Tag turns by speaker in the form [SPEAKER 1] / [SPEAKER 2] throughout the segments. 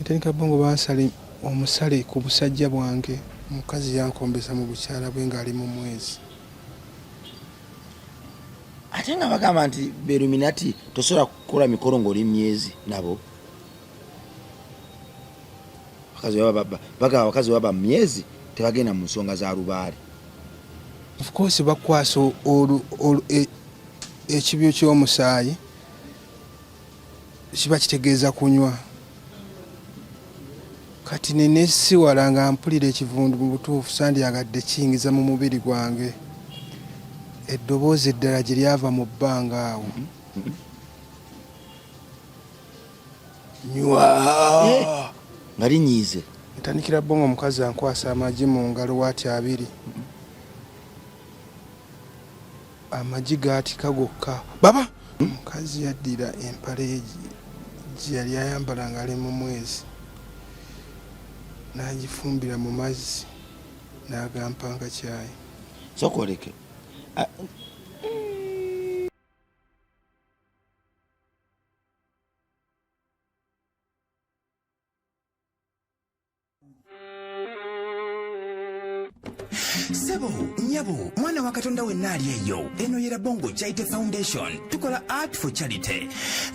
[SPEAKER 1] Metanika Bongo bansala omusale ku busajja bwange. Omukazi yankombesa mu bukyala bwe ng'ali mu mwezi.
[SPEAKER 2] Ate nga bagamba nti beluminati tosobola kukola mikolo ng'oli myezi nabo. Bagamba abakazi baba myezi tebagenda mu nsonga za lubaale.
[SPEAKER 1] Of course bakwasa ekibyo ky'omusaayi kiba kitegeeza kunywa. Kati nenesiwala nga mpulira ekivundu mu butuufu sandyagadde kiyingiza mu mubiri gwange. Eddoboozi eddala gye lyava mu bbanga awo. Nywa!
[SPEAKER 2] Nga linyiize.
[SPEAKER 1] Ntandikira bo nga omukazi ankwasa amagi mu ngalo waati abiri. Amagi gaatika gokka. Baba! Omukazi yaddira empale ye gye yali ayambala ng'ali mu mwezi n'agifumbira mu mazzi n'agampa nga caayi.
[SPEAKER 2] Sooka oleke.
[SPEAKER 3] Sebo, nyabo, mwana wa Katonda wenna ali eyo, eno ye Rabongo Charity Foundation. Tukola art for charity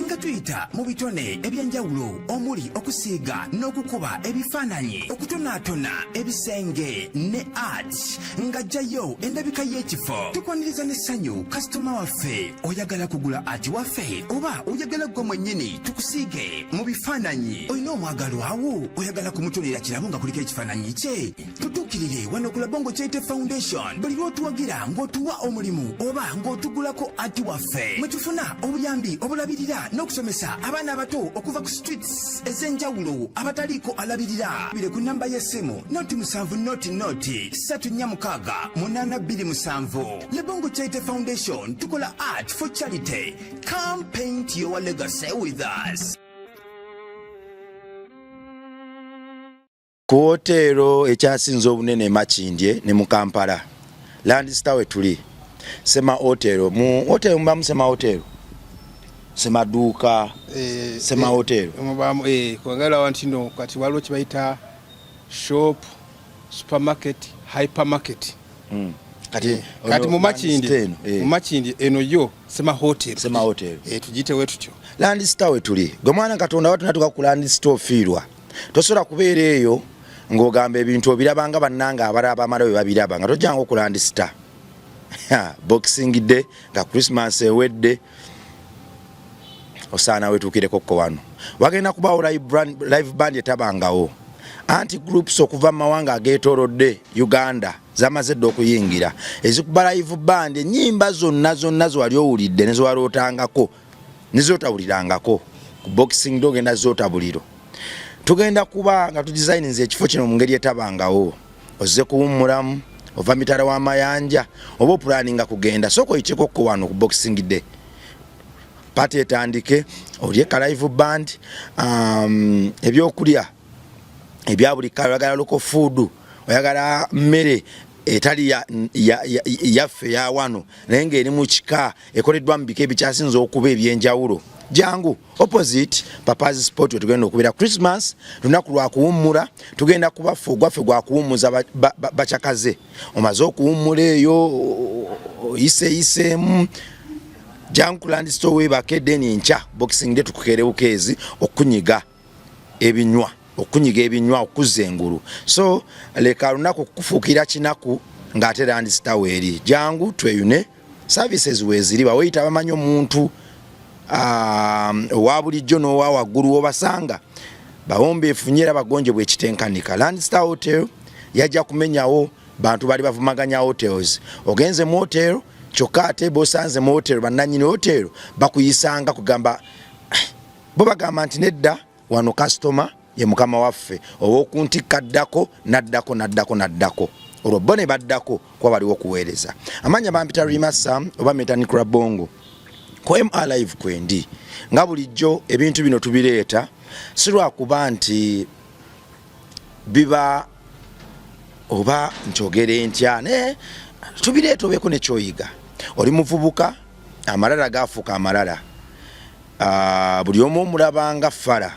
[SPEAKER 3] nga tuyita mu bitone ebyenjawulo omuli okusiiga n'okukuba ebifaananyi, okutonaatona ebisenge ne art nga jjayo endabika y'ekifo. Tukwaniriza n'essanyu kasitoma waffe. Oyagala kugula art waffe oba oyagala ggwe mwennyini tukusiige mu bifaananyi? Olina omwagalwa wo oyagala kumutonera kirabo nga kuliko ekifaananyi kye? Tutuukirire wano ku Labongo Charity Foundation buli lw'otuwagira ng'otuwa omulimu oba ng'otugulako ati waffe, mwe tufuna obuyambi obulabirira n'okusomesa abaana abato okuva ku streets ez'enjawulo abataliiko alabirira. Bire ku namba y'essimu noti musanvu noti noti ssatu nnya mukaaga munaana bbiri musanvu. Labongo Charity Foundation, tukola art for charity. Come paint your legacy with us.
[SPEAKER 2] Ku woteero ekyasinze obunene e Makindye ne mu Kampala, Land Star we tuli, Sema Hotel. Mu hotel mubamu Sema Hotel, Semaduuka, Sema Hotel.
[SPEAKER 1] Mubamu, kwagala nti no kati waliwo kye bayita shop, supermarket, hypermarket.
[SPEAKER 2] Kati,
[SPEAKER 1] Kati mu Makindye, mu Makindye eno yo Sema Hotel.
[SPEAKER 2] Sema Hotel.
[SPEAKER 1] Tugiyite we tutyo.
[SPEAKER 2] Land Star we tuli. Gwe mwana Katonda watunatuka ku Land Star ofiirwa. Tosobola kubeera eyo ng'ogamba ebintu obiraba nga bannange abalala abamala bwe babiraba nga tojjanga ku Land Star. Boxing Day nga Christmas ewedde osaana wetuukireko ko wano. Wagenda kubaawo live band etabangawo. Anti groups okuva mu mawanga ageetoolodde Uganda zamaze dda okuyingira ezikuba live band, ennyimba zonna zonna ze wali owulidde ne zewalootangako ne zotawulirangako ku Boxing Day ogenda zotabuliro. Tugenda kuba nga tudesigninze ekifo kino mu ngeri etabangawo. Ozze kuwummulamu, ova mitala w'amayanja oba opulaninga kugenda, sooka oyiteko ko wano ku Boxing Day, party etandike, olye ka live band, ebyokulya ebya buli kala. Oyagala local food, oyagala mmere etali yaffe ya wano naye ng'eri mu kika ekoleddwa mu bika ebikyasinze okuba ebyenjawulo, jangu opposite Papa's Sport wetugenda okubeera. Christmas lunaku lwa kuwummula, tugenda kuba ffe ogwaffe gwa kuwummuza bacakaze. Omaze okuwummula eyo oyiseeyiseemu, jangu ku Land Store weebake, then enkya Boxing Day tukukeere bukeezi okunyiga ebinywa, okunyiga ebinywa okuzza engulu. So leka lunaku kukufuukira kinaku ng'ate Land Star weeri. Jangu tweyune, services weeziri, baweyita bamanyi omuntu owa bulijjo n'owa waggulu wobasanga bawombeefu nnyo era bagonje bwekitenkanika. Land Star Hotel yajja kumenyawo bantu bali bavumaganya hotels. Ogenze mu hotel kyokka ate bosanze mu hotel bannannyini hotel bakuyisanga kugamba bo bagamba nti nedda, wano kasitoma ye mukama waffe, ow'okuntikka addako n'addako n'addako n'addako, olwo bo ne baddako kuba baliwo okuweereza. Amanya bampita Rima Sam oba Metanikra Bongo ku MR Live kwendi. Nga bulijjo ebintu bino tubireeta si lwakuba nti biba oba nkyogere ntya, naye tubireeta obeeko ne kyoyiga. Oli muvubuka, amalala gaafuuka amalala, buli omu omulabanga fala.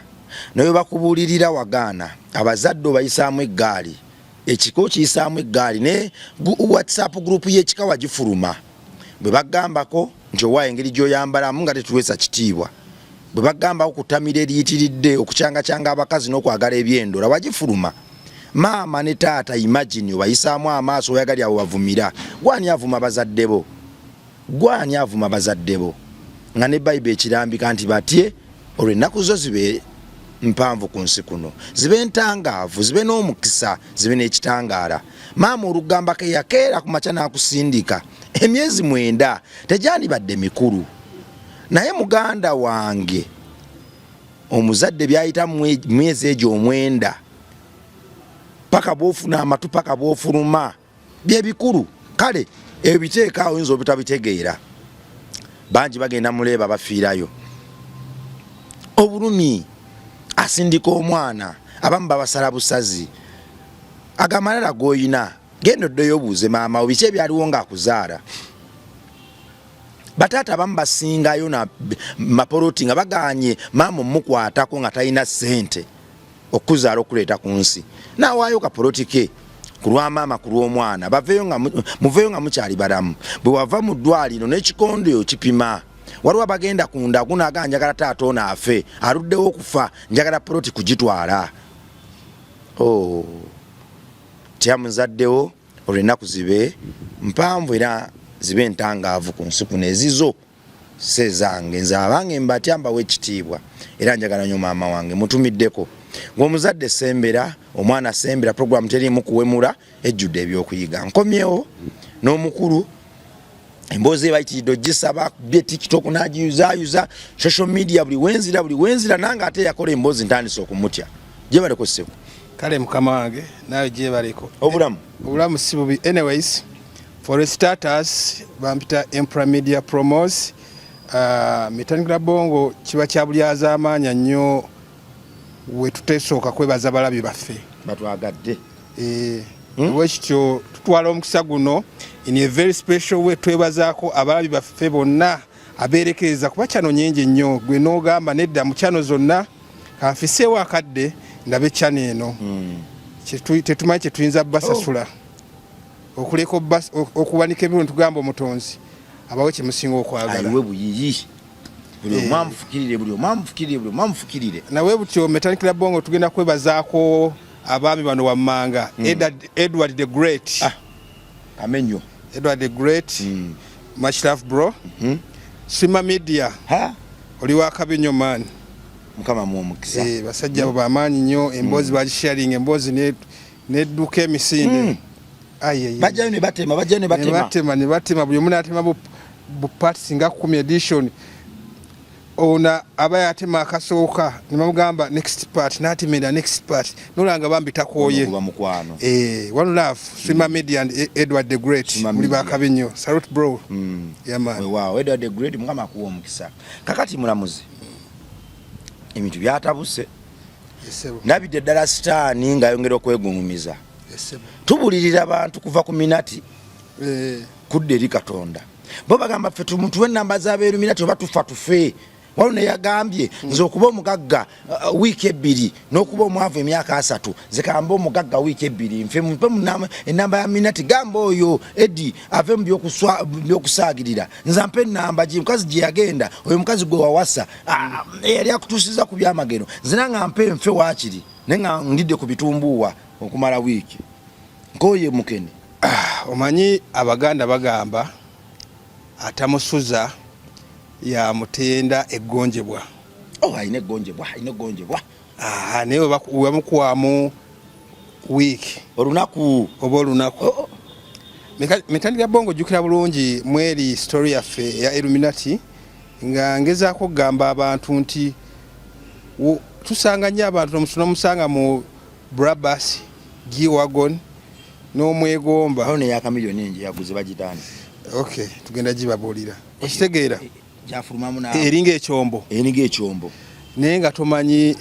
[SPEAKER 2] Naye bakubuulirira wagaana, abazadde obayisaamu eggaali, ekika okiyisaamu eggaali, ne WhatsApp group y'ekika wagifuluma. Bwe bagambako nti owaayo engeri gy'oyambalamu nga tetuweesa kitiibwa, bwe bagambako kutamira eriyitiridde, okucyangacyanga abakazi n'okwagala ebyendora, wagifuluma. Maama ne taata, imagine, obayisaamu amaaso, oyagali abo bavumira. Gwani avuma bazadde bo? Gwani avuma bazadde bo? Nga ne Bayibuli ekirambika nti batye, olwo ennaku zo zibe mpanvu ku nsi kuno, zibe ntangaavu, zibe n'omukisa, zibe n'ekitangaala. Maama olugambako eyakeera ku makya n'akusindika emyezi 9 tegyandibadde mikulu, naye muganda wange, omuzadde byayita myezi egyo 9 paka bwofuna amatu, paka bwofuluma, byebikulu. Kale ebyo biteeka awo, oyinza obutabitegeera. Bangi bagenda muleeba, bafiirayo obulumi. Asindika omwana, abamu babasala busazi. Agamalala goyina, genda oddeyo obuuze maama wo biki ebyaliwo ng'akuzaala. Bataata abamu basingayo na mapoloti nga baganye maama omukwatako nga talina ssente okuzaala, okuleeta ku nsi, n'awaayo kapoloti ke ku lwa maama, ku lw'omwana. Baveeyo nga muveeyo nga mukyali balamu. Bwe wava mu ddwaliro n'ekikondo okipima, waliwo abagenda ku ndagu naga, "Njagala taata ono afe, aluddewo okufa, njagala poloti kugitwala." Oh, tya muzaddewo, olwo ennaku zibe mpanvu era zibe entangaavu ku nsi kuno, ezizo si ezange. Nze abange mbatya, mbawa ekitiibwa, era njagala nnyo maama wange. Mutumiddeko ng'omuzadde, sembera omwana, sembera. Programu teriimu kuwemula, ejjudde ebyokuyiga. Nkomyewo n'omukulu, emboozi ebayitiridde ogisaba bye TikTok n'agiyuzaayuza social media buli wenzira, buli wenzira. Nange ate yakola emboozi, ntandise okumutya. Gyebaleko, ssebo.
[SPEAKER 1] Kale mukama wange, naawe gyebaleko.
[SPEAKER 2] Obulamu?
[SPEAKER 1] Obulamu si bubi. Anyways, for starters, bampita Emperor Media Promos. Mitandikira bongo kiba kya bulyazaamaanya nnyo we tutesooka kwebaza balabi baffe
[SPEAKER 2] batwagadde.
[SPEAKER 1] Bwekityo tutwala omukisa guno in a very special way twebazaako abalabi baffe bonna abeerekereza, kuba channel nyingi nnyo, gwe n'ogamba nedda, mu channel zonna kanfiseewo akadde ndabe channel eno. Tetumanyi kyetuyinza basasula okuleka okuwanika ebirungi. Tugamba omutonzi abawe kyemusinga okwagala.
[SPEAKER 2] Ayiwe buyiyi buli omu amufukirire, buli omu amufukirire, buli omu amufukirire.
[SPEAKER 1] Nawe butyo Metanikira Bongo tugenda kwebazaako abaami bano wammanga: Edward the Great.
[SPEAKER 2] Ah, kamenyo.
[SPEAKER 1] Edward the Great, much love, bro. Sima Media,
[SPEAKER 2] ha
[SPEAKER 1] oli wakabi nnyo, man.
[SPEAKER 2] Mukama mu omukisa.
[SPEAKER 1] Basajja abo bamaanyi nnyo. Emboozi bagisharinga, emboozi nedduka emisinde. Ai, ai, ai.
[SPEAKER 2] Bajjayo ne batema, bajjayo ne
[SPEAKER 1] ne
[SPEAKER 2] batema.
[SPEAKER 1] Batema ne batema, buli omu n'atema bu parts nga 10 edition. Ono aba yatema akasooka ne bamugamba next part, n'atemera next part, nolanga bambi takooye.
[SPEAKER 2] Guba mukwano.
[SPEAKER 1] One love, Swima Media and Edward the Great.
[SPEAKER 2] Swima
[SPEAKER 1] muli
[SPEAKER 2] Media.
[SPEAKER 1] Bakabi nnyo, salute bro. Yeah, man.
[SPEAKER 2] Weewaawo, Edward the Great, Mukama akuwa omukisa. Kakati mulamuzi, ebintu byatabuse.
[SPEAKER 1] Yes, sebo.
[SPEAKER 2] Ndabidde ddala sitaani ng'ayongera okwegungumiza.
[SPEAKER 1] Yes, sebo.
[SPEAKER 2] Tubulirira bantu kuva ku minati kudda eri Katonda. Bo bagamba ffe tumutuwe enamba z'abeeruminati oba tufa tufe. Waliwo neyagambye, "Nze okuba omugagga wiiki 2 n'okuba omwavu emyaka 30, nze kamba omugagga wiiki 2, nfe, mpe enamba ya minati." Gamba oyo Edi ave mu byokusaagirira, nze ampe enamba gye mukazi gye yagenda, oyo mukazi gwe wawasa, eyali akutuusiza ku byamagero. Nze nanga mpe nfe waakiri, naye nga ndidde ku bitumbuuwa okumala wiiki, nkoye mukene.
[SPEAKER 1] Ah, omanyi Abaganda bagamba atamusuza yamutenda eggonjebwa.
[SPEAKER 2] Oh, alina eggonjebwa, alina eggonjebwa.
[SPEAKER 1] Ah, naye webamukuwamu wiiki
[SPEAKER 2] olunaku
[SPEAKER 1] oba olunaku.
[SPEAKER 2] Oh.
[SPEAKER 1] Mitandika bongo, jjukira bulungi mweri story yaffe eya Illuminati, nga ngezaako okugamba abantu nti tusanga nnyo abantu n'omusanga mu Brabus G-Wagon n'omwegomba.
[SPEAKER 2] Awo neyaka miliyoni enje yaguze bagitaani.
[SPEAKER 1] Okay, tugenda gibabuulira, okitegeera?
[SPEAKER 2] Gyafulumamu na
[SPEAKER 1] eringa ekyombo.
[SPEAKER 2] Eringa ekyombo.
[SPEAKER 1] Naye nga tomanyi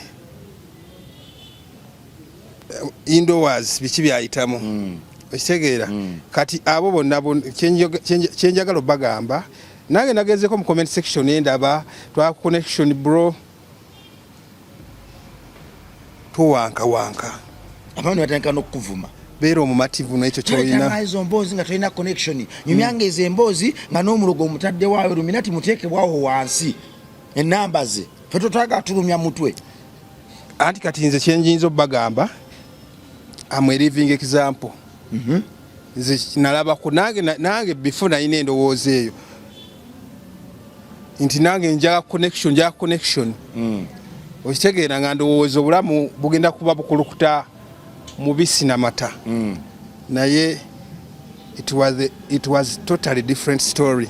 [SPEAKER 1] indoors biki byayitamu, okitegeera? Kati abo bonna kyenjagala obagamba, nange nagezeko mu comment section, endaba twa connection bro. Towankawanka.
[SPEAKER 2] Abaana batandika n'okukuvuma.
[SPEAKER 1] Beera omumativu n'ekyo kyolina.
[SPEAKER 2] Ezo mboozi nga tolina connection, nyumyanga ezo emboozi nga n'omulogo omutaddewaayo luminati muteekebwawo wansi enamba ze fe totwaga tulumya mutwe.
[SPEAKER 1] Anti kati nze kyenjinza obbagamba, am a living example. Nze nalabako nange, nange before nalina endowooza eyo nti nange njaga connection, njaga connection. Okitegeera nga ndowooza obulamu bugenda kuba bukulukuta mubisi na mata. Naye it was totally different story.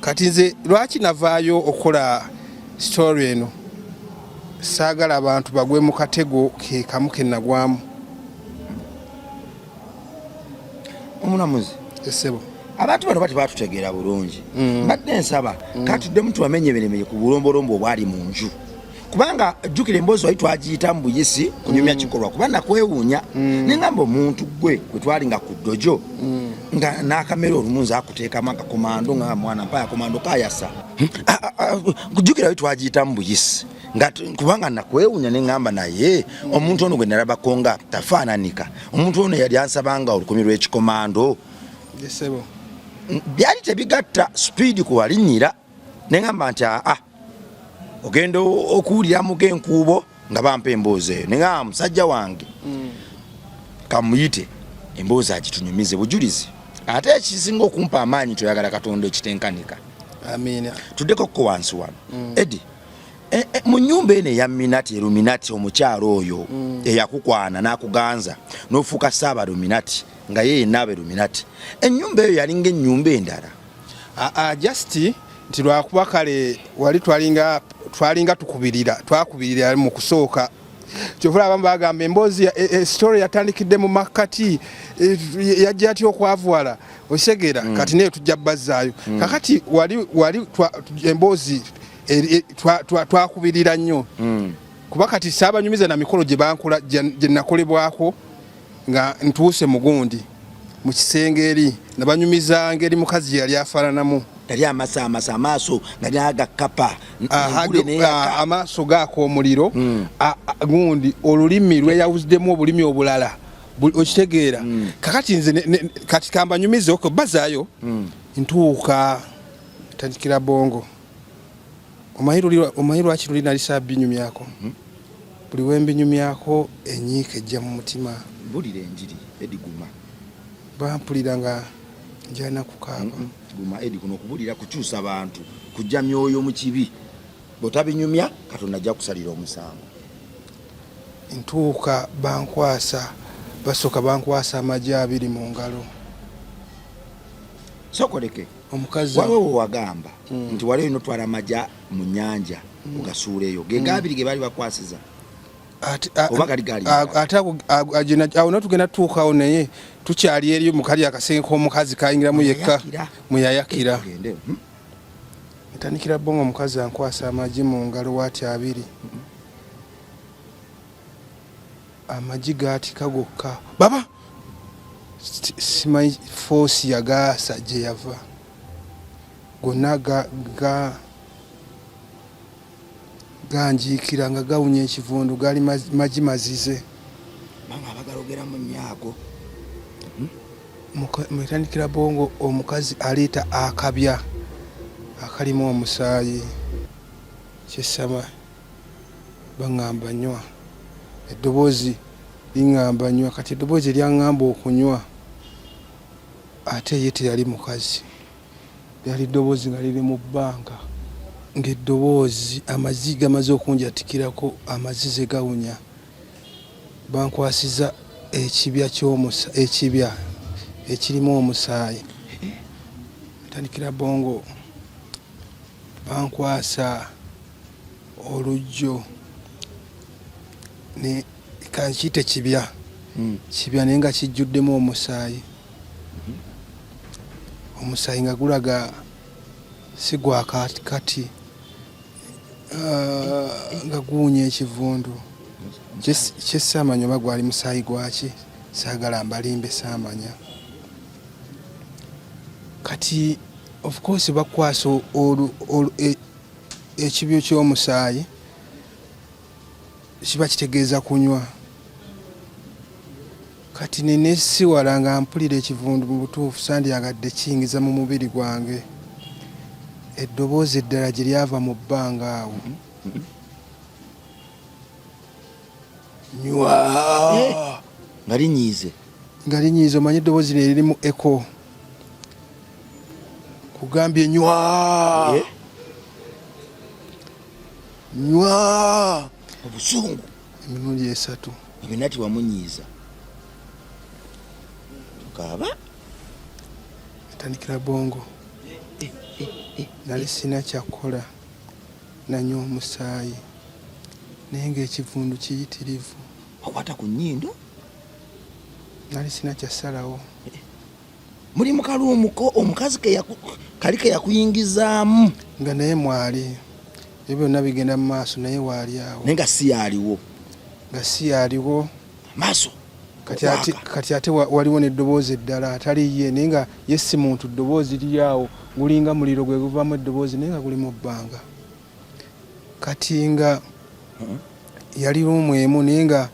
[SPEAKER 1] Kati nze lwaki navaayo okukola story eno? Saagala abantu bagwe mu katego ke kamu ke nagwamu.
[SPEAKER 2] Omulamuzi.
[SPEAKER 1] Essebo.
[SPEAKER 2] Abantu bano bati batutegeera bulungi. Mbadde nsaba katuddemu tubamenye emiremye ku bulombolombo obwali mu nju, kubanga jjukira emboozi wali twagiyita mu buyisi kunyumya kikolwa, kuba nakwewuunya nengamba omuntu gwe gwe twalinga ku ddojo nga n'akamere olumu nze akuteekamu akakomando nga mwana mpa akomando kayasa. Jjukira wali twagiyita mu buyisi nga kubanga nakwewuunya neŋŋamba naye omuntu ono gwe nalabako nga tafaananika, omuntu ono yali ansabanga 1000 lw'ekikomando.
[SPEAKER 1] Essebo.
[SPEAKER 2] Byali tebigatta sipiidi ku walinnyira, neŋŋamba nti aa ogenda okuwuliramuko enkuubo nga bampa emboozi eyo, neŋŋamba musajja wange kamuyite emboozi agitunyumize bujulizi. Ate ekisinga okumpa amaanyi toyagala Katonda ekitenkanika.
[SPEAKER 1] Amiina.
[SPEAKER 2] Tuddeko ko wansi wano. Edi, mu nnyumba eno eya Minati, Eluminati, omukyalo oyo eyakukwana n'akuganza n'ofuuka Saaba Luminati nga ye yenna aba Eluminati, ennyumba eyo yalinga ennyumba endala?
[SPEAKER 1] Aa, just nti lwakuba kale wali twalinga tukubirira, twakubirira mu kusooka. Kyova abamu bagamba emboozi story yatandikidde mu makkati, yajja atya okwavuwala, okitegeera? Kati naye tujja bazzaayo. Kakati wali emboozi twakubirira nnyo, kuba kati saabanyumiza na mikolo gye bankola, gye nakolebwako nga ntuuse mugundi mu kisenge eri, nabanyumiza ngeri mukazi gye yali afaananamu.
[SPEAKER 2] Yali amasaamasa amaaso nga nagakapa.
[SPEAKER 1] Amaaso gaaka omuliro, gundi olulimi lweyawuziddemu obulimi obulala, okitegeera? Kakati nze kati kambanyumize oko bazaayo. Ntuuka tandikira bongo, omanyi lwaki luli nali saabinyumyako? Buli wembinyumyako enyiika ejja mu mutima.
[SPEAKER 2] Bulira enjiri, Edi, guma.
[SPEAKER 1] Bampulira nga njana kukaaba.
[SPEAKER 2] Guma Edi, kuno okubulira kukyusa bantu, kujja myoyo mu kibi. Bw'otabinyumya Katonda ajja kusalira omusango.
[SPEAKER 1] Ntuuka bankwasa, basooka bankwasa amagi 20 mu ngalo.
[SPEAKER 2] Sokoleke.
[SPEAKER 1] Omukazi.
[SPEAKER 2] Waliwo we wagamba nti wali olina otwala amagya mu nnyanja ogasuuleeyo, ge gaabiri ge baali bakwasiza? Oba gali gali?
[SPEAKER 1] Ate awo no tugenda tutuukawo, naye tukyali eri mu kali akasenge k'omukazi kayingiramu yekka mweyayakira.
[SPEAKER 2] Tugende.
[SPEAKER 1] Ntandikira bongo, omukazi ankwasa amagi mu ngalo waati 20, amagi gaatika gokka baba. Simanyi force yagaasa gye yava, gonna ganjiikira nga gawunya ekivundu, gaali magi mazize.
[SPEAKER 2] Banga abagalogeramu nnyo ago.
[SPEAKER 1] Mwetandikira bongo, omukazi aleeta akabya akalimu omusaayi kyesama, baŋŋamba nywa, eddoboozi liŋŋamba nywa. Kati eddoboozi eryaŋŋamba okunywa ate ye teyali mukazi, lyali ddoboozi nga liri mu bbanga, ng'eddoboozi amazzi gamaze okunjatikirako, amazize gawunya. Bankwasiza ekibya ky'omusa, ekibya ekirimu omusaayi. Ntandikira bongo, bankwasa olujjo ne kankiyite kibya, kibya naye nga kijjuddemu omusaayi. Omusaayi nga gulaga si gwa kati, nga guwunya ekivundu kyesaamanya oba gwali musaayi gwaki, saagala mbalimbe, saamanya. Kati of course bakwasa ekibyo ky'omusaayi. Kiba kitegeeza kunywa. Kati nenesiwala nga mpulira ekivundu mu butuufu sandyagadde kiyingiza mu mubiri gwange. Eddoboozi eddala gye lyava mu bbanga awo. Nywa!
[SPEAKER 2] Eh, nga linyiize.
[SPEAKER 1] Nga linyiize, omanyi eddoboozi lino eririmu echo. Kugambye nywa!
[SPEAKER 2] Eh?
[SPEAKER 1] Nywa!
[SPEAKER 2] Obusungu.
[SPEAKER 1] Emirundi esatu.
[SPEAKER 2] Ebinati wamunyiiza. Tukaaba.
[SPEAKER 1] Etandikira bongo. Nali sina kyakukola nanywa omusaayi naye ng'ekivundu kiyitirivu.
[SPEAKER 2] Wakwata ku nnyindo?
[SPEAKER 1] Nali sina kyasalawo.
[SPEAKER 2] Muli mu kaluumu ko omukazi kali ke yakuyingizaamu.
[SPEAKER 1] Nga naye mwali. Ebyo byonna bigenda mu maaso naye waali awo.
[SPEAKER 2] Naye nga si yaaliwo.
[SPEAKER 1] Nga si yaaliwo.
[SPEAKER 2] Maaso.
[SPEAKER 1] Kati ate waliwo n'eddoboozi eddala atali ye naye nga ye si muntu, ddoboozi liri awo gulinga muliro gwe guvaamu eddoboozi naye nga guli mu bbanga. Kati nga yali ruumu emu naye nga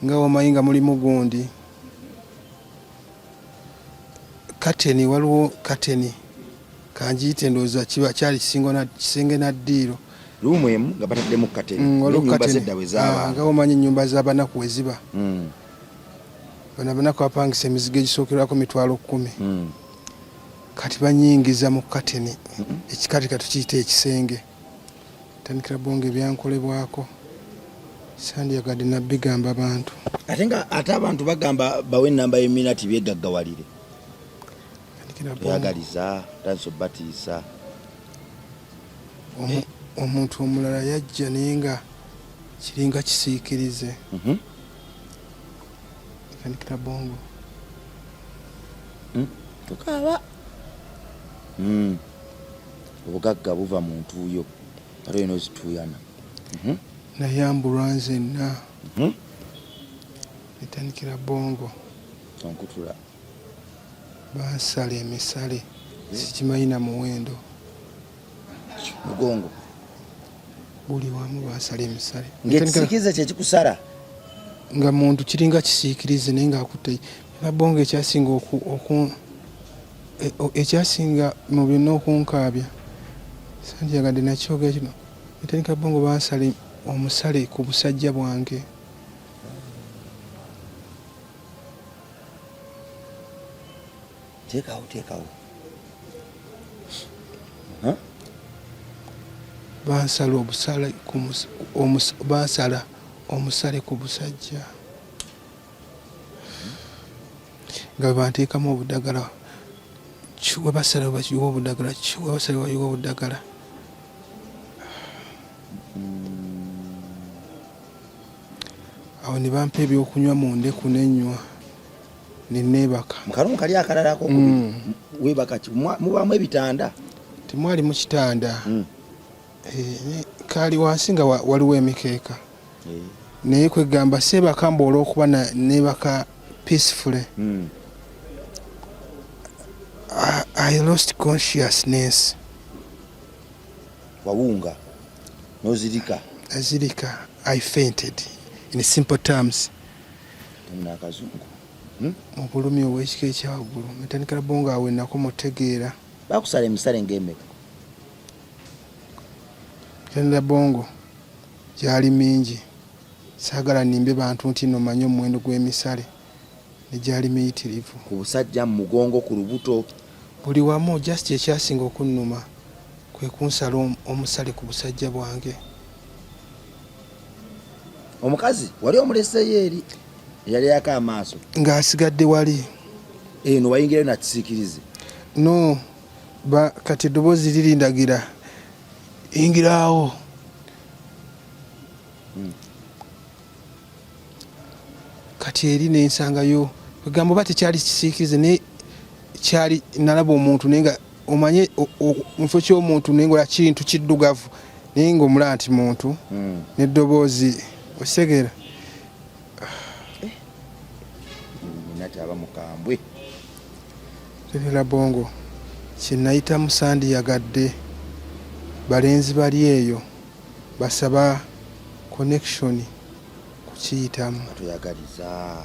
[SPEAKER 1] nga omanyi nga mulimu gundi kateni, waliwo kateni kanjiyite ndowooza kiba kyali kisenge na ddiiro.
[SPEAKER 2] Ruumu emu nga bataddemu kateni.
[SPEAKER 1] Waliwo
[SPEAKER 2] N'ennyumba
[SPEAKER 1] kateni.
[SPEAKER 2] z'edda bwe zaabanga.
[SPEAKER 1] Nga omanyi ennyumba z'abanaku we ziba. Bano abanaku bapangisa emizigo egisookerwako 100,000. Kati banyingiza mu kateni. Ekikati kati tukiyita ekisenge. Tandikira bongo ebyankolebwako. Sandyagadde nabigamba bantu.
[SPEAKER 2] Ate nga ate abantu bagamba bawe ennamba y'eminati byegaggawalire.
[SPEAKER 1] Tandikira bongo.
[SPEAKER 2] Oyagaliza, tandisa obatiisa.
[SPEAKER 1] Omuntu omulala yajja naye nga kiringa kisiikirize. Tandikira bongo.
[SPEAKER 2] Tukaaba. Obugagga buva mu ntuuyo ate olina ozituuyana.
[SPEAKER 1] Nayambulwa nzenna. Netandikira bongo.
[SPEAKER 2] Onkutula.
[SPEAKER 1] Bansala emisale sikimanyi na muwendo.
[SPEAKER 2] Mugongo.
[SPEAKER 1] Buli wamu bansala emisale.
[SPEAKER 2] Ng'ekisiikirize kye kikusala?
[SPEAKER 1] Nga muntu kiringa kisiikirize naye ng'akutte. Na bongo ekyasinga ekyasinga mu byonna okunkaabya. Sandyagadde nakyogera kino. Netandika bongo bansala omusale ku busajja bwange.
[SPEAKER 2] Teekawo, teekawo.
[SPEAKER 1] Bansala obusale ku bansala omusale ku busajja. Nga bwe banteekamu obudagala, we basala bayiwa obudagala, we basala bayiwa obudagala. Awo ne bampa ebyokunywa mu ndeku ne nnywa ne neebaka.
[SPEAKER 2] Mu kalumu kali akalala ak'okubiri, weebaka ki? Mubaamu ebitanda?
[SPEAKER 1] Temwalimu kitanda. Kaali wansi nga waliwo emikeeka. Naye kwegamba seebaka mbu olw'okuba neebaka peacefully. I lost consciousness.
[SPEAKER 2] Wawunga n'ozirika.
[SPEAKER 1] Nazirika. I fainted in simple terms.
[SPEAKER 2] N'akazungu.
[SPEAKER 1] Mu bulumi obw'ekika ekya waggulu. Netandikira bongo awo ennaku mutegeera.
[SPEAKER 2] Bakusala emisale ng'emeka?
[SPEAKER 1] Tandikira bongo gyali mingi. Saagala nnimbe bantu nti nno mmanyi omuwendo gw'emisale. Ne gyali miyitirivu.
[SPEAKER 2] Ku busajja, mu mugongo, ku lubuto.
[SPEAKER 1] Buli wamu just ekyasinga okunnuma kwe kunsala omusale ku busajja bwange.
[SPEAKER 2] Omukazi wali omuleseeyo eri eyali yaka amaaso?
[SPEAKER 1] Ng'asigadde wali.
[SPEAKER 2] Eno wayingirayo na kisiikirize?
[SPEAKER 1] No, kati eddoboozi lirindagira yingiraawo. Kati eri nensangayo kwegamba oba tekyali kisiikirize naye kyali nalaba omuntu naye nga omanye mu kifo ky'omuntu naye nga kintu kiddugavu naye nga omulaba nti muntu n'eddoboozi okitegeera.
[SPEAKER 2] Nati aba mukambwe.
[SPEAKER 1] Tebera bongo kye nayitamu sandiyagadde balenzi bali eyo basaba connection. kiyitamu.
[SPEAKER 2] Toyagaliza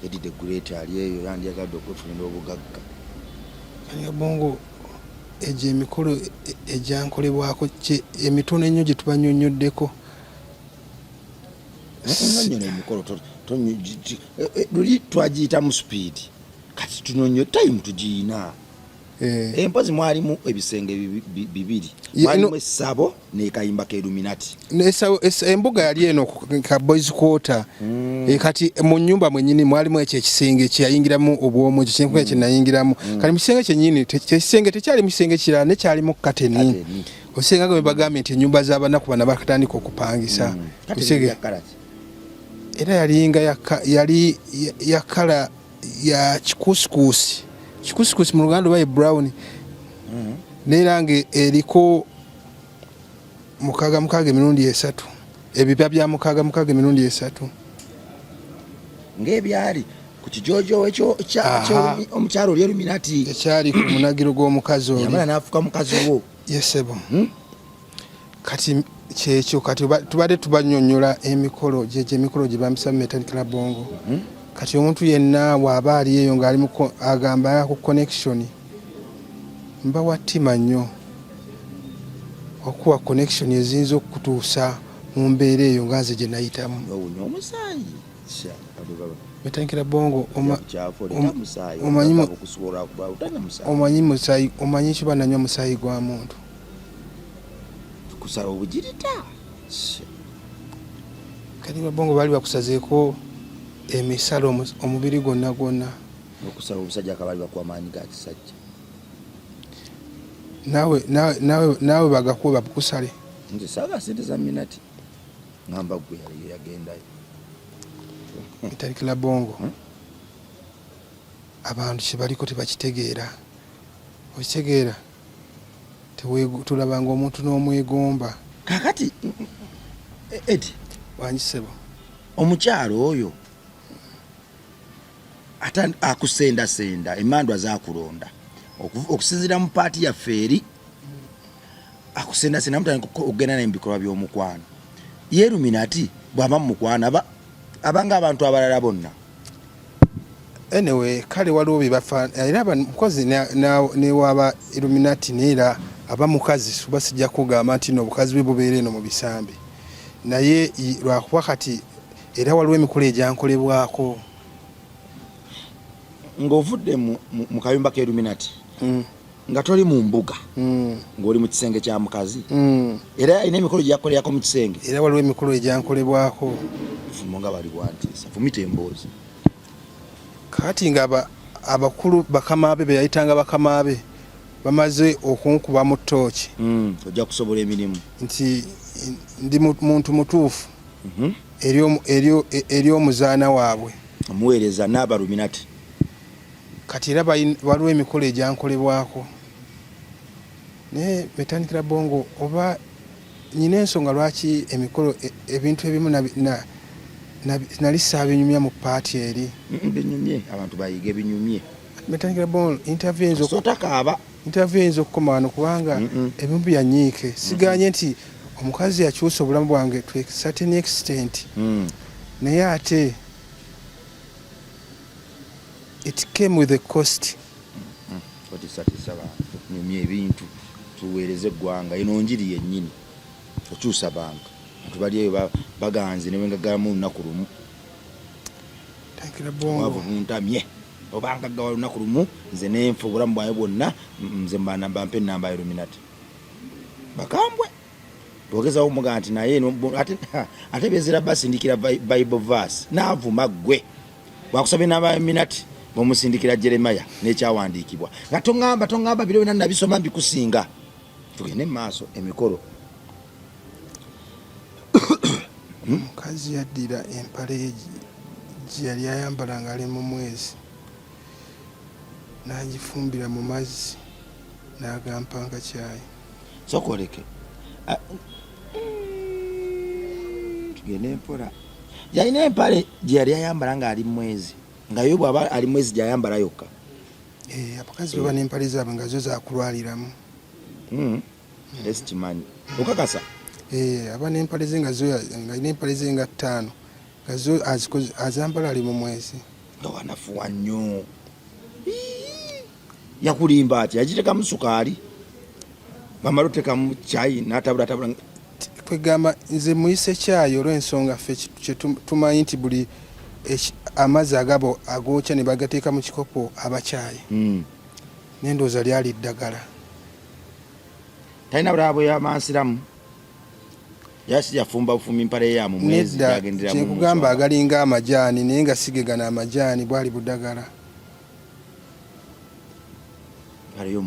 [SPEAKER 2] Eddie the Great ali eyo yandyagadde okwefunira obugagga.
[SPEAKER 1] Bongo egyo emikolo egyankolebwako emitono ennyo gye tubanyonnyoddeko.
[SPEAKER 2] Nnyonnyola emikolo, luli twagiyitamu speed, kati tunonyo time tugiyina. Empozi mwalimu ebisenge bibiri, mwalimu essabo nekayimba k'Illuminati.
[SPEAKER 1] Embuga yali eno ka boys quarter. Kati mu nyumba mwenyini mwalimu ekyo ekisenge kyeyayingiramu obwomu, ekyo kyenkuya kyenayingiramu. Kati mu kisenge kyenyini, ekisenge tekyali mu kisenge kirala, nekyalimu kateni. Osenga nga bwebagambye nti ennyumba z'abanaku bana bakatandika okupangisa. Era yalinga yali yakala ya kikusikusi, kikusikusi mu Luganda oba ye brown, neera nga eriko 6 6 emirundi 3, ebipya bya 6 6 emirundi 3,
[SPEAKER 2] ng'ebyali ku kijojo ekyo omukyalo oli Illuminati,
[SPEAKER 1] ekyali ku munagiro gw'omukazi oli,
[SPEAKER 2] yamala n'afuka mukazi wo.
[SPEAKER 1] Yesebo. Kati kyekyo, kati tubadde tubanyonnyola emikolo gyegyo, emikolo gye bambisa mu Metanikira Bongo. Kati omuntu yenna bw'aba ali eyo ng'ali agamba ku connection, mbawa ttima nnyo okuwa connection eziyinza okukutuusa mu mbeera eyo nga nze gye nayitamu. Metanikira Bongo, omanyi musaayi, omanyi kiba nanywa musaayi gwa muntu.
[SPEAKER 2] Kusala obugirita.
[SPEAKER 1] Kati Bongo baali bakusazeeko emisalo omubiri gwonna gwonna.
[SPEAKER 2] Okusala obusajja akabali bakuwa maanyi ga kisajja.
[SPEAKER 1] Naawe bagakuwe babukusale.
[SPEAKER 2] Nze saaga sente za Minati. Ngamba gwe yali yagendayo.
[SPEAKER 1] Metanikira Bongo. Abantu kye baliko tebakitegeera. Okitegeera? Tulabanga omuntu n'omwegomba.
[SPEAKER 2] Kakati Edi
[SPEAKER 1] wangisebo,
[SPEAKER 2] omukyalo oyo ate akusendasenda emandwa zakulonda okusinziira mu paati yaffe eri akusendasenda mutandika okugenda naye mu bikolwa by'omukwano. Ye Illuminati bw'aba mu mukwano abanga abantu abalala bonna.
[SPEAKER 1] Anyway, kale waliwo byebafa era mukozi newaba Illuminati, neera aba mukazi, suba sijja kugamba nti no obukazi bwe bubeera eno mu bisambi, naye lwakuba kati era waliwo emikolo egyankolebwako.
[SPEAKER 2] Ng'ovudde mu kayumba ka Illuminati, nga toli mu mbuga, ng'oli mu kisenge kya mukazi, era alina emikolo gyakolerako mu kisenge.
[SPEAKER 1] Era waliwo emikolo egyankolebwako.
[SPEAKER 2] Fumo nga bali bwantiisa, fumita emboozi.
[SPEAKER 1] Kati nga abakulu bakama be beyayitanga bakama be bamaze okunkuba mu ttooki,
[SPEAKER 2] ojja kusobola emirimu
[SPEAKER 1] nti ndi muntu mutuufu eri omuzaana waabwe,
[SPEAKER 2] omuweereza n'abaluminati.
[SPEAKER 1] Kati era waliwo emikolo egyankolebwako, naye Metanikira Bongo oba nyina ensonga lwaki emikolo ebintu ebimu nali saabinyumya mu paati eri.
[SPEAKER 2] Binyumye, abantu bayige binyumye.
[SPEAKER 1] Metanikira Bongo, interview
[SPEAKER 2] eyinza
[SPEAKER 1] interview eyinza okukoma wano kubanga ebimu byanyiike. Siganye nti omukazi yakyusa obulamu bwange to a certain extent, naye ate it came with a cost.
[SPEAKER 2] Otisatisa bantu, nyumya ebintu tuweereze eggwanga. Eno njiri yennyini okyusa bantu, abantu bali eyo baganze newengagalamu olunaku lumu, wavu buntamye oba ngaggawa lunaku lumu, nze nenfa obulamu bwange bwonna nze bampe enamba ya Illuminati. Bakambwe bwogezawo omugaa nti naye ate bezera basindikira Bible verse naavuma ggwe wakusaba enamba ya Illuminati ng'omusindikira Jeremiah n'ekyawandiikibwa nga toŋŋamba toŋŋamba biro byonna nabisoma mbikusinga. Tugende mu maaso emikolo.
[SPEAKER 1] Omukazi yaddira empale ye gye yali ayambala ng'ali mu mwezi n'agifumbira mu mazzi n'agampa nga kyayi.
[SPEAKER 2] Sokoleke tugende mpola. Yalina empale gye yali ayambala ng'ali mu mwezi, nga yo bw'aba ali mwezi gy'ayambala yokka.
[SPEAKER 1] Abakazi baba n'empale zaabwe nga zo zakulwaliramu.
[SPEAKER 2] Ate sikimanyi, okakasa?
[SPEAKER 1] Aba n'empale ze nga zo, nga alina empale ze nga 5. Nga zo azambala ali mu mwezi.
[SPEAKER 2] Nga wanafuwa nnyo. Yakulimba ati yagitekamu sukaali, bamala otekamu kyayi n'atabulatabula.
[SPEAKER 1] Kwegamba nze muyise kyayi olw'ensonga ffe kye tumanyi nti buli amazzi agabo agookya ne bagateeka mu kikopo aba kyayi. Nendowooza lyali ddagala.
[SPEAKER 2] Talina bulala bwe yamansiramu. Yasi yafumba bufumbi mpale ya mu mwezi
[SPEAKER 1] gyagenderamu. Kyekugamba agalinga amajaani naye nga sigegana amajaani bwali budagala.
[SPEAKER 2] Mpale yo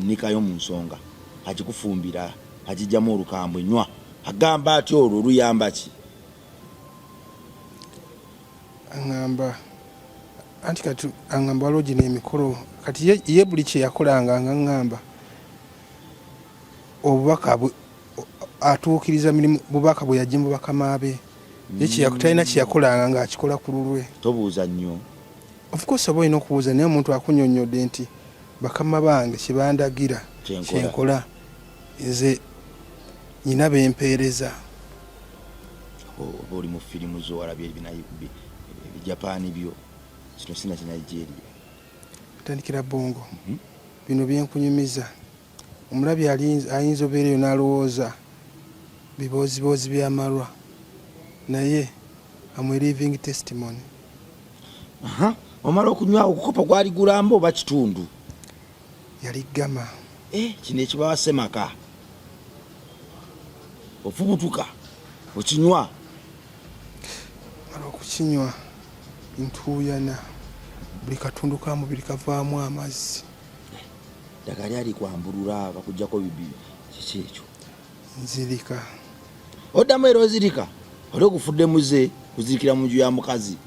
[SPEAKER 2] nikayo mu nsonga agikufumbira agijjamu olukambwe nywa agamba atya olwo luyamba ki?
[SPEAKER 1] Angamba anti kati angamba waliwo gino emikolo kati ye, ye buli kye yakolanga nga ngamba obubaka atuukiriza mirimu bubaka bwe yajja mu bakama be ye talina kye yakolanga ng'akikola ku lulwe.
[SPEAKER 2] Tobuuza nnyo.
[SPEAKER 1] Of course oba olina okubuuza naye omuntu akunyonnyodde nti bakama bange kye bandagira kyenkola nze nyina bempeereza.
[SPEAKER 2] Oba oli mu firimu zo walabye ebijapaani byo kino sina kinigeria.
[SPEAKER 1] Tandikira bongo mhm. Bino byenkunyumiza omulabi ayinza obeera eyo n'alowooza bibooziboozi by'amalwa naye am a living testimony.
[SPEAKER 2] Aha, omala okunywa okukopa gwali gulamba oba kitundu?
[SPEAKER 1] Yali gama.
[SPEAKER 2] Eh, kino ekibawa semaka ofubutuka okinywa.
[SPEAKER 1] Mala okukinywa ntuuyana buli katundu ka mubiri kavaamu amazzi.
[SPEAKER 2] Ddagala lyali kwambulula bakujjako bibi kiki ekyo?
[SPEAKER 1] Nzirika.
[SPEAKER 2] Oddamu era ozirika? Oli ogufudde muze kuzirikira mu nju ya mukazi.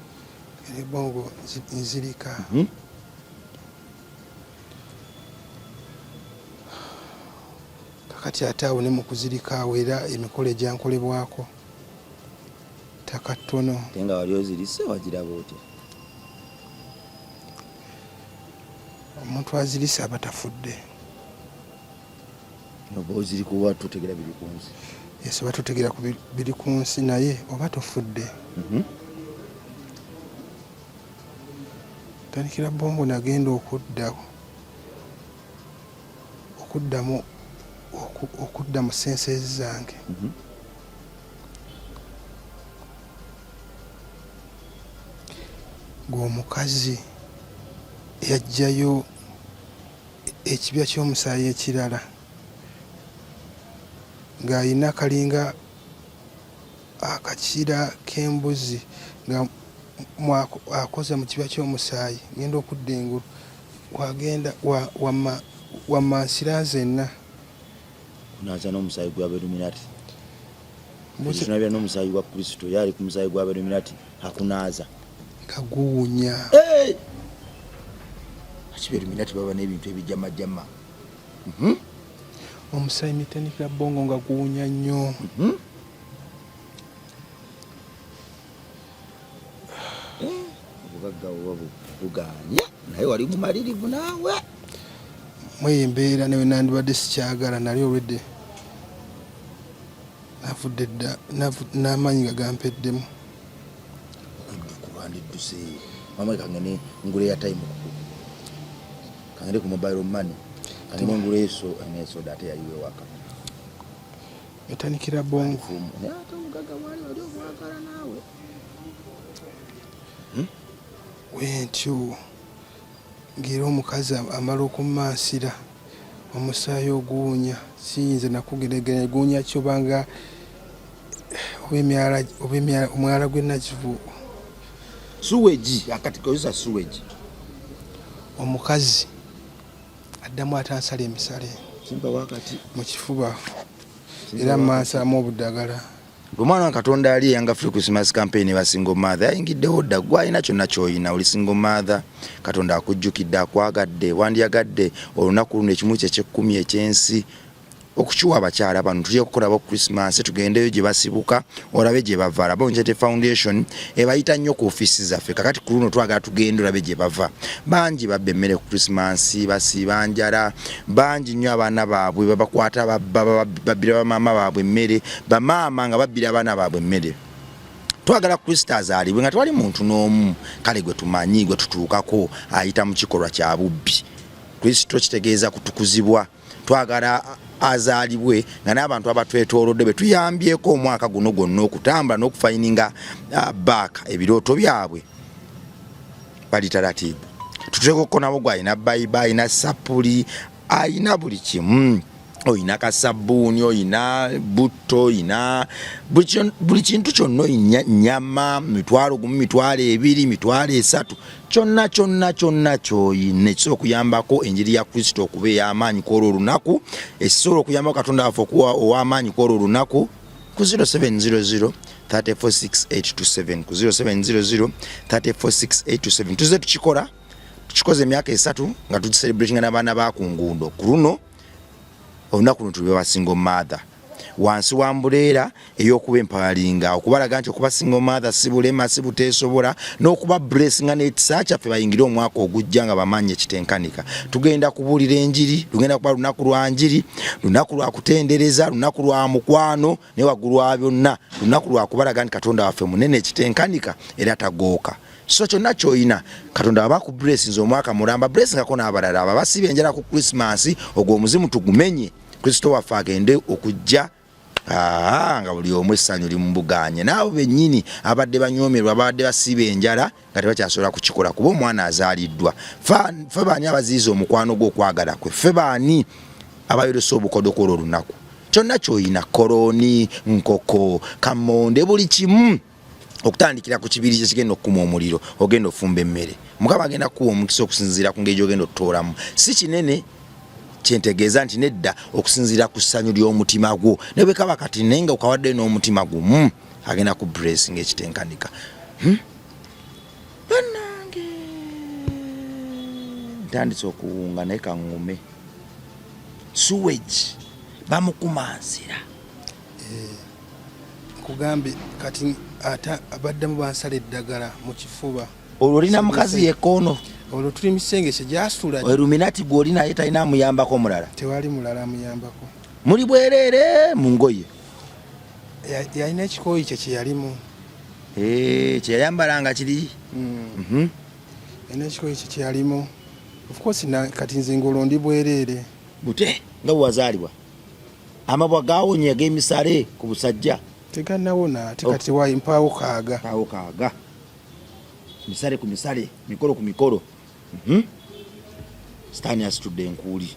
[SPEAKER 1] Ebongo nzirika. Kakati ate awo ne mu kuzirika awo era emikolo egyankolebwako ttaka ttono.
[SPEAKER 2] Ate nga wali ozirise wagiraba otya?
[SPEAKER 1] Omuntu azirise aba tafudde.
[SPEAKER 2] Oba ozirika oba totegera biri ku nsi.
[SPEAKER 1] Yes, oba totegera ku biri ku nsi naye oba tofudde. Tandikira bombo nagenda okudda okuddamu okudda mu senses zange. Ng'omukazi yaggyayo ekibya ky'omusaayi ekirala ng'alina kalinga akakira k'embuzi nga akoza mu kibya ky'omusaayi ngenda okudda engulu wagenda wammansira nzenna.
[SPEAKER 2] Kunaaza n'omusaayi gwa Beluminati. Tunabira n'omusaayi gwa Kristo ye ali ku musaayi gwa Beluminati akunaaza.
[SPEAKER 1] Nga guwunya.
[SPEAKER 2] Lwaki Beluminati baba n'ebintu ebijamajama?
[SPEAKER 1] Omusaayi mitandikira bongo nga guwunya nnyo.
[SPEAKER 2] Obugagga buba bugaanye naye wali mumalirivu naawe.
[SPEAKER 1] Mweyo embeera newe nandibadde sikyagala nali olwedde navudde dda n'amaanyi nga gampeddemu.
[SPEAKER 2] Okudduka olwandidduse mama kangende ngule ya time kangende ku mobile money kangende ngule eso esoda ate yaliwo ewaka.
[SPEAKER 1] Etandikira bongo.
[SPEAKER 2] Naye ate obugagga bwali wali obwagala naawe.
[SPEAKER 1] Wentyo ng'era omukazi amala okummansira omusaayi oguwunya siyinza nakugeregeranya guwunya ki obanga oba emyala omwala gw'e Nakivubo.
[SPEAKER 2] Suwegi akati kozesa suwegi.
[SPEAKER 1] Omukazi addamu ate ansala emisale mu kifuba era mmansaamu obudagala.
[SPEAKER 2] Omwana wa Katonda ali eyanga free Christmas campaign ba single mother yayingiddewo dda. Gwe alina kyonna ky'olina, oli single mother, Katonda akujjukidde, akwagadde, wandiyagadde olunaku luno ekimu kye eky'ekkumi eky'ensi okukiwa abakyala bano. Tujja kukolabo Christmas, tugendeyo gye basibuka olabe gye bava. Laba Charity Foundation ebayita nnyo ku ofiisi zaffe. Kakati ku luno twagala tugende olabe gye bava. Bangi babba emmere ku Christmas, basiiba njala, bangi nnyo abaana baabwe babakwata babba, babbira bamaama baabwe emmere, bamaama nga babbira abaana baabwe emmere. Twagala Kristo azaalibwe nga tewali muntu n'omu kale gwe tumanyi gwe tutuukako ayita mu kikolwa kya bubbi. Kristo kitegeeza kutukuzibwa. Twagala azaalibwe nga n'abantu abatwetoolodde be tuyambyeko omwaka guno gwonna okutambula n'okufayininga baaka ebirooto byabwe bali taratibu. Tuteekeko nabo gwe alina bayiba, alina sapuli, alina buli kimu, olina kasabbuuni, olina butto, olina buli kintu kyonna, olina nyama 10,000, 20,000, 30,000, kyonna kyonna kyonna kyoyina ekisobola okuyambako enjiri ya Kristo okuba ey'amaanyi kwolwo olunaku, ekisobola okuyambako Katonda waffe okuwa ow'amaanyi kwolwo olunaku ku 0700 346827, ku 0700 346827. Tuze tukikola, tukikoze emyaka 3 nga tugiselebratinga n'abaana ba ku nguudo. Ku luno olunaku luno tuli ba single mother wansi wa mbuleera ey'okuba empawalinga, okubalaga nti okuba single mother si bulema, si buteesobola, n'okuba blessinga n'ekisa kyaffe bayingire omwaka ogujja nga bamanyi ekitenkanika. Tugenda kubuulira enjiri, lugenda kuba lunaku lwa njiri, lunaku lwa kutendereza, lunaku lwa mukwano, naye waggulu wa byonna lunaku lwa kubalaga nti Katonda waffe munene ekitenkanika era tagooka. So kyonna ky'olina Katonda aba akublessinze omwaka mulamba, blessingako n'abalala abo abasiiba enjala ku Christmas, ogwo omuzimu tugumenye, Kristo waffe agende okujja nga buli omu essanyu limubuganye, n'abo bennyini abadde banyoomerwa, abadde basiiba enjala nga tebakyasobola kukikola kuba omwana azaaliddwa. Ffe baani abaziyiza omukwano gwo okwagala kwe? Ffe baani abayolesa obukodo kwolwo olunaku? Kyonna ky'olina, kolooni, nkoko, kamonde, buli kimu, okutandikira ku kibiri kyekigenda okukuma omuliro, ogenda ofumba emmere, Mukama agenda kukuwa omukisa okusinziira ku ngeri gy'ogenda okutoolamu. Si kinene kyentegeeza nti nedda, okusinziira ku ssanyu ly'omutima gwo, ne bwe kaba kati naye nga okawadde n'omutima gumu, agenda ku blessing ekitenkanika. Bannange, ntandise okuwunga naye kaŋŋume. Sewage bamukumansira.
[SPEAKER 1] Nkugambye kati ate abaddemu bansala eddagala mu kifuba.
[SPEAKER 2] Olwo olina mukazi yekka ono?
[SPEAKER 1] Olwo tuli mu kisenge kye gyasula.
[SPEAKER 2] Eluminati gw'oli naye talina amuyambako mulala?
[SPEAKER 1] Tewali mulala amuyambako.
[SPEAKER 2] Muli bwereere mu ngoye?
[SPEAKER 1] Yalina ekikooyi kye kye yalimu.
[SPEAKER 2] Kye yayambalanga kiri?
[SPEAKER 1] Yalina ekikooyi kye kye yalimu. Of course kati nze ng'olwo ndi bwereere.
[SPEAKER 2] Bute nga bwe wazaalibwa? Amabwa gawonye ag'emisale ku busajja?
[SPEAKER 1] Tegannawona, ate kati mpaawo kaaga.
[SPEAKER 2] Mpaawo kaaga. Misale ku misale, mikolo ku mikolo. Sitaani asitudde enkuuli.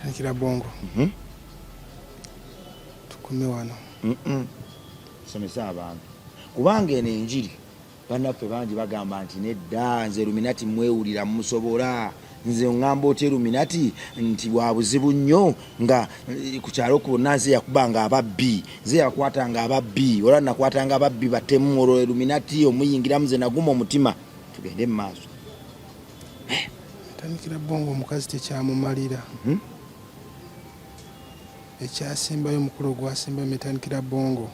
[SPEAKER 1] Tandikira bongo. Tukume wano.
[SPEAKER 2] Somesa abantu. Kubanga eno enjiri bannaffe bangi bagamba nti nedda, nze Luminati mwewulira musobola. Nze ŋŋamba otya Luminati nti wa buzibu nnyo nga ku kyalo kwonna nze yakubanga ababbi, nze yakwatanga ababbi, olwa nakwatanga ababbi batemu, olwo Luminati omuyingiramu nze naguma omutima. Tugende mu maaso.
[SPEAKER 1] Ntandikira bongo omukazi tekyamumalira. Ekyasembayo omukolo ogwasembayo metandikira bongo.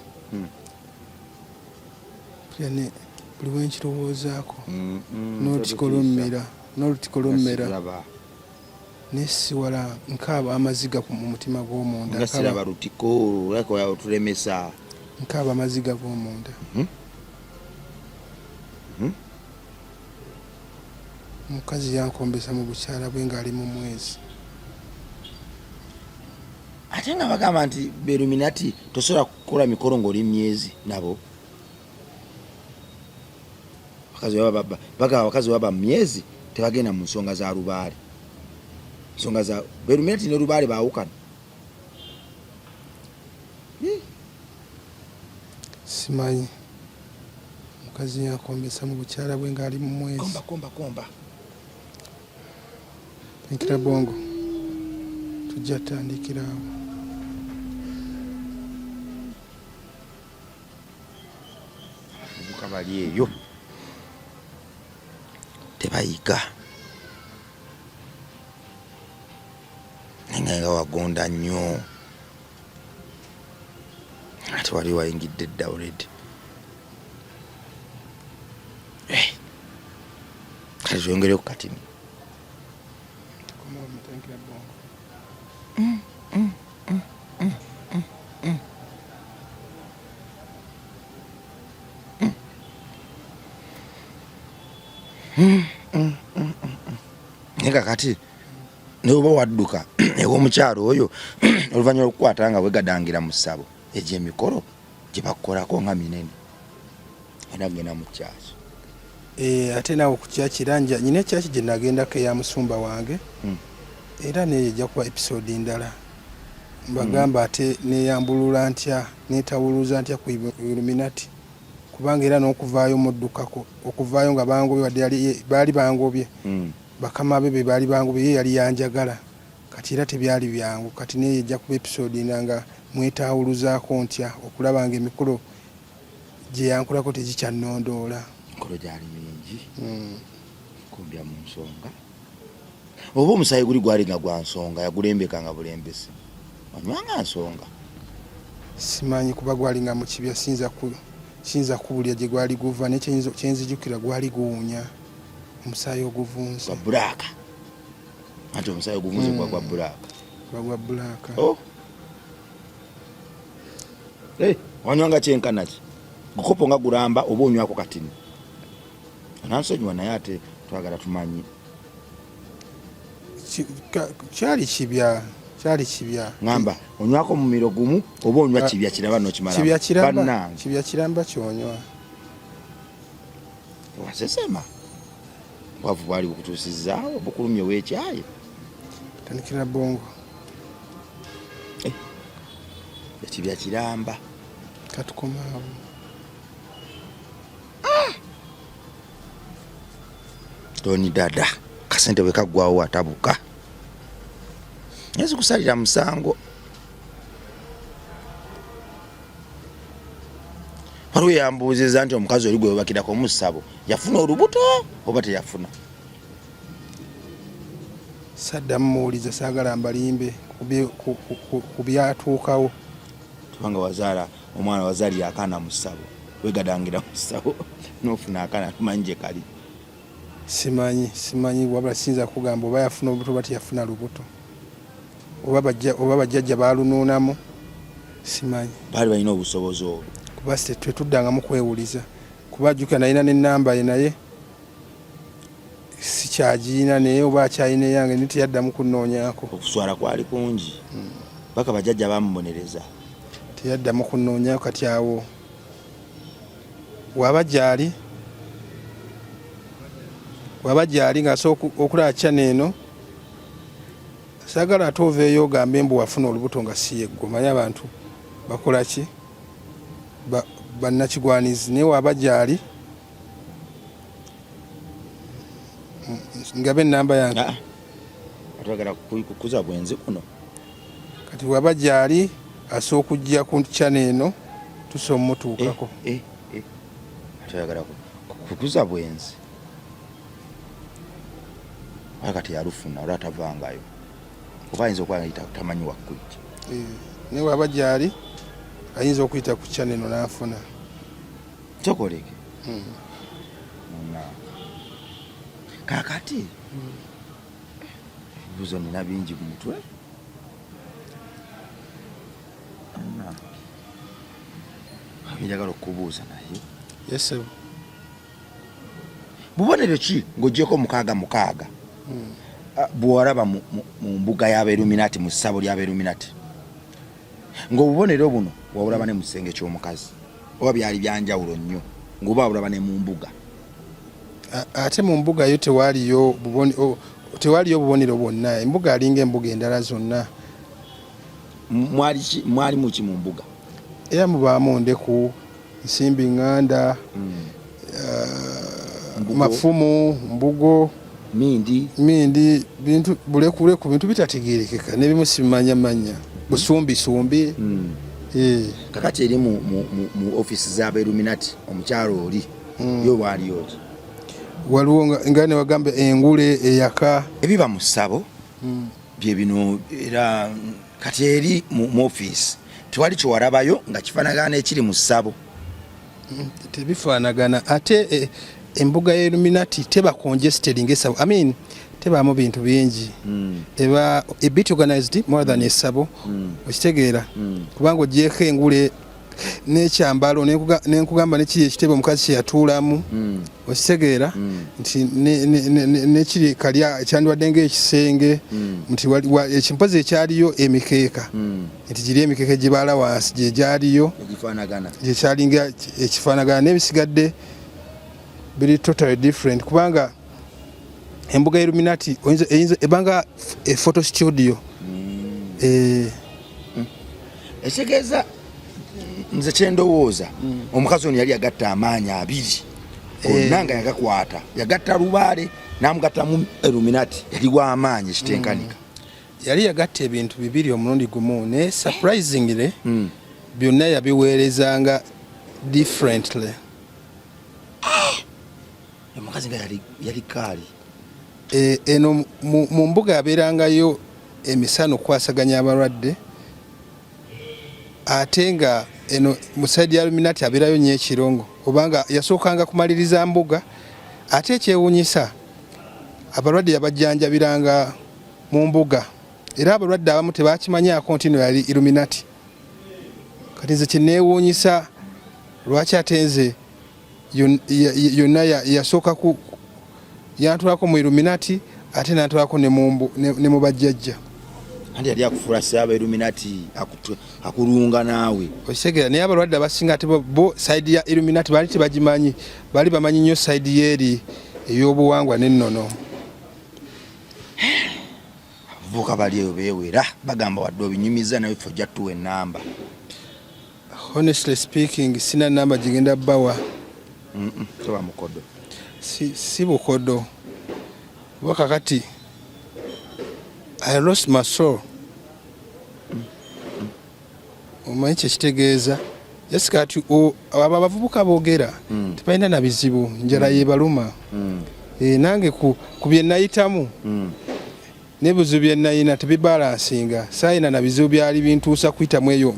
[SPEAKER 1] Buli wenkirowoozaako n'olutiko lummera, n'olutiko lummera. Naye siwala nkaaba amaziga mu mutima gw'omunda.
[SPEAKER 2] Nga siraba lutiko olulaka otulemesa.
[SPEAKER 1] Nkaaba amaziga g'omunda. Omukazi yankombesa mu bukyala bwe ng'ali mu mwezi.
[SPEAKER 2] Ate nga bagamba nti Beluminati tosobola kukola mikolo ng'oli myezi nabo. Bakazi baba baba bagamba abakazi baba myezi tebagenda mu nsonga za lubaale. Nsonga za Beluminati ne lubaale baawukana.
[SPEAKER 1] Simanyi. Omukazi yankombesa mu bukyala bwe ng'ali mu mwezi.
[SPEAKER 2] Komba, komba, komba.
[SPEAKER 1] Nkira bongo. Tujja tandikira awo.
[SPEAKER 2] Abavubuka bali eyo tebayiga. Naye nga wagonda nnyo. Ate wali wayingidde dda already. Kale tweyongereyo ku katini. Naye kakati neoba wadduka ew'omukyalo oyo oluvannyuma lwokukwata nga wegadangira mu ssabo, egyo emikolo gye bakukolako nga minene, era genda mu kyaki.
[SPEAKER 1] Eh, ate naawe ku kyaki era nja nyina ekyaki gye nagendako eya musumba wange. Era neyo ejja kuba episode ndala mbagamba. Ate neyambulula ntya, netawuluza ntya ku Illuminati, kubanga era n'okuvaayo muddukako, okuvaayo nga bangobye, wadde baali bangobye. Bakama be be baali bangobye, ye yali yanjagala. Kati era tebyali byangu. Kati neyo ejja kuba episode ndala nga mwetawuluzaako ntya okulaba nga emikolo gye yankolako tegikyannondoola.
[SPEAKER 2] Emikolo gyali mingi. Kumbya mu nsonga oba omusaayi guli gwali nga gwa nsonga, yagulembeka nga bulembesi, onywanga nsonga?
[SPEAKER 1] Simanyi kuba gwali nga mu kibya, siyinza kubulya gye gwali guva, naye kyenzijukira gwali guwunya omusaayi oguvunze.
[SPEAKER 2] Gwa black, anti omusaayi oguvunze gwa gwa black.
[SPEAKER 1] Gwa gwa black.
[SPEAKER 2] Oh. Hey, wanywanga kyenkana ki? Gukopo nga gulamba oba onywako katini? Onansonyiwa, naye ate twagala tumanyi.
[SPEAKER 1] Kyali kibya, kyali kibya.
[SPEAKER 2] Ngamba onywako mumiro gumu oba onywa kibya kiraba nokimala?
[SPEAKER 1] Kibya kiramba. Bannange. Kibya kiramba kyonywa.
[SPEAKER 2] Wasesema bwavu bwali bukutuusizaawo, bukulumye weekyaye.
[SPEAKER 1] Tandikira bongo.
[SPEAKER 2] Ekibya kiramba.
[SPEAKER 1] Katukomaawo.
[SPEAKER 2] Tony Dada, kasente bwe kaggwawo atabuka, naye zikusalira musango. Waliwo yambuuziza nti omukazi oli gwe webakirako mu ssabo yafuna olubuto oba teyafuna?
[SPEAKER 1] Saddamu muwuliza, saagala mbalimbe ku byatuukawo.
[SPEAKER 2] Kubanga wazaala omwana, wazaalira akaana mu ssabo, wegadangira mu ssabo n'ofuna akaana, tumanyi gye kali.
[SPEAKER 1] Simanyi, simanyi, wabula siyinza kugamba oba yafuna olubuto oba teyafuna lubuto, oba bajjajja baalunuunamu, simanyi.
[SPEAKER 2] Baali balina obusobozi obwo.
[SPEAKER 1] Kuba tetuddangamu kwewuliza, kuba jjukira nalina n'ennamba ye, naye sikyagiyina, naye oba akyalina eyange, naye teyaddamu kunnoonyaako.
[SPEAKER 2] Okuswala kwali kungi paka bajjajja bamubonereza.
[SPEAKER 1] Teyaddamu kunnoonyaako. Kati awo waba gyali, waba gyali ng'asobola okulaba channel eno, saagala ate oveeyo ogambe mbu wafuna olubuto nga si yeggwe. Omanyi abantu bakola ki, bannakigwanizi. Naye waba gyali, ngabe enamba yange.
[SPEAKER 2] Ah, atwagala kukuza bwenzi kuno.
[SPEAKER 1] Kati waba gyali asobola okujja ku channel eno, tusobola omutuukako.
[SPEAKER 2] Eh, eh, atwagala kukuza bwenzi. Wala kati yalufuna olwa tavangayo, oba ayinza okuba nga tamanyi wakujja.
[SPEAKER 1] Eh, naye waba gyali ayinza okuyita ku channel eno n'anfuna.
[SPEAKER 2] Kyokoleke. Munnange, kakati ebibuuzo nina bingi mu mutwe. Munnange, njagala okukubuuza, naye
[SPEAKER 1] Yes, sir.
[SPEAKER 2] Bubonero ki ng'ogyeko mukaaga mukaaga, ah, bw'olaba mu mbuga y'Aberuminati, mu ssabo ly'Aberuminati, ng'obubonero buno wabulaba ne mu kisenge ky'omukazi, oba byali byanjawulo nnyo ng'oba wabulaba ne mu mbuga?
[SPEAKER 1] Ate mu mbuga yo tewaliyo bubonero bwonna. Embuga alinga embuga endala zonna.
[SPEAKER 2] Mwali muki mu mbuga?
[SPEAKER 1] Era mubaamu ndeku, nsimbi ŋŋanda,
[SPEAKER 2] Mbugo.
[SPEAKER 1] Mafumu, mbugo.
[SPEAKER 2] Mindi.
[SPEAKER 1] Mindi, bintu bulekuleku, bintu bitategerekeka, n'ebimu sibimanya manya, busumbisumbi. Eh.
[SPEAKER 2] Kakati eri mu ofisi z'Aberuminati, omukyalo oli yo waaliyo ki?
[SPEAKER 1] Waliwo nga ne wagamba engule eyaka.
[SPEAKER 2] Ebiba mu ssabo bye bino. Era kati eri mu ofiisi tewali kyewalabayo nga kifaanagana n'ekiri mu ssabo?
[SPEAKER 1] Tebifaanagana. Ate embuga ya Illuminati teba congested ng'essabo, I mean, tebaamu bintu bingi. Eba a bit organized more than essabo, okitegeera? Kubanga ogyeko engule. N'ekyambalo nenkugamba nekiri ekitebe omukazi kyeyatuulamu. Okitegeera nti nekiri kali kyandibadde ngaekisenge nti ekimpozi ekyaliyo emikeeka nti giri emikeeka egibaala wansi gyegyaliyo.
[SPEAKER 2] Egifaanagana.
[SPEAKER 1] Gyekyalinga ekifaanagana, n'ebisigadde biri totally different, kubanga embuga Illuminati eyinza ebanga e photo studio.
[SPEAKER 2] Ekitegeeza nze kyendowooza, omukazi ono yali yagatta amaanyi abiri gonna nga yagakwata, yagatta lubaale n'amugattamu Illuminati. Yali w'amaanyi ekitenkanika.
[SPEAKER 1] Yali yagatta ebintu bibiri omulundi gumu, naye surprisingly byonna yabiweerezanga differently.
[SPEAKER 2] Omukazi nga yali kaali.
[SPEAKER 1] Eno mu mbuga yabeerangayo emisana okukwasaganya abalwadde, ate nga eno mu side ya Illuminati abeerayo nnyo ekirongo, obanga yasookanga kumaliriza mbuga. Ate ekyewuunyisa, abalwadde yabajjanjabiranga mu mbuga, era abalwadde abamu tebakimanyaako nti no yali Illuminati. Kati nze kyeneewuunyisa, lwaki ate nze yonna yasooka ku yantwalako mu Illuminati, ate nantwalako ne mu bajjajja?
[SPEAKER 2] Anti yali akufuula saaba Illuminati, akulunga naawe.
[SPEAKER 1] Okitegeera? Naye abalwadde abasinga ate bo side ya Illuminati baali tebagimanyi, baali bamanyi nnyo side yeeri ey'obuwangwa n'ennono.
[SPEAKER 2] Abavubuka bali eyo beewera, bagamba wadde obinyumiza, naye ffe ojja tuwa enamba.
[SPEAKER 1] Honestly speaking, sina namba gigenda bbawa.
[SPEAKER 2] Toba mukodo.
[SPEAKER 1] Si bukodo, kuba kakati I lost my soul. Omanyi kyekitegeeza? Just kati abo abavubuka boogera tebalina na bizibu, njala yebaluma. Nange ku bye nayitamu n'ebizibu bye nayina tebibalansinga. Saayina na bizibu byali bintuusa kuyitamu eyo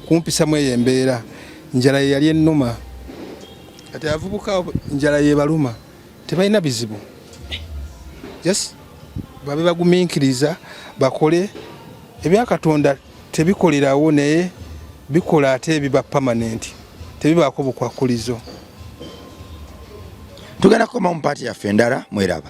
[SPEAKER 1] kumpisamu eyo embeera. Njala ye yali ennuma. Kati abavubuka njala yebaluma, tebalina bizibu, just babe bagumiikiriza, bakole ebyakatonda. Tebikolerawo, naye bikola, ate biba permanent, tebibaako bukwakulizo.
[SPEAKER 2] Tugenda kukoma mu part yaffe endala, mweraba.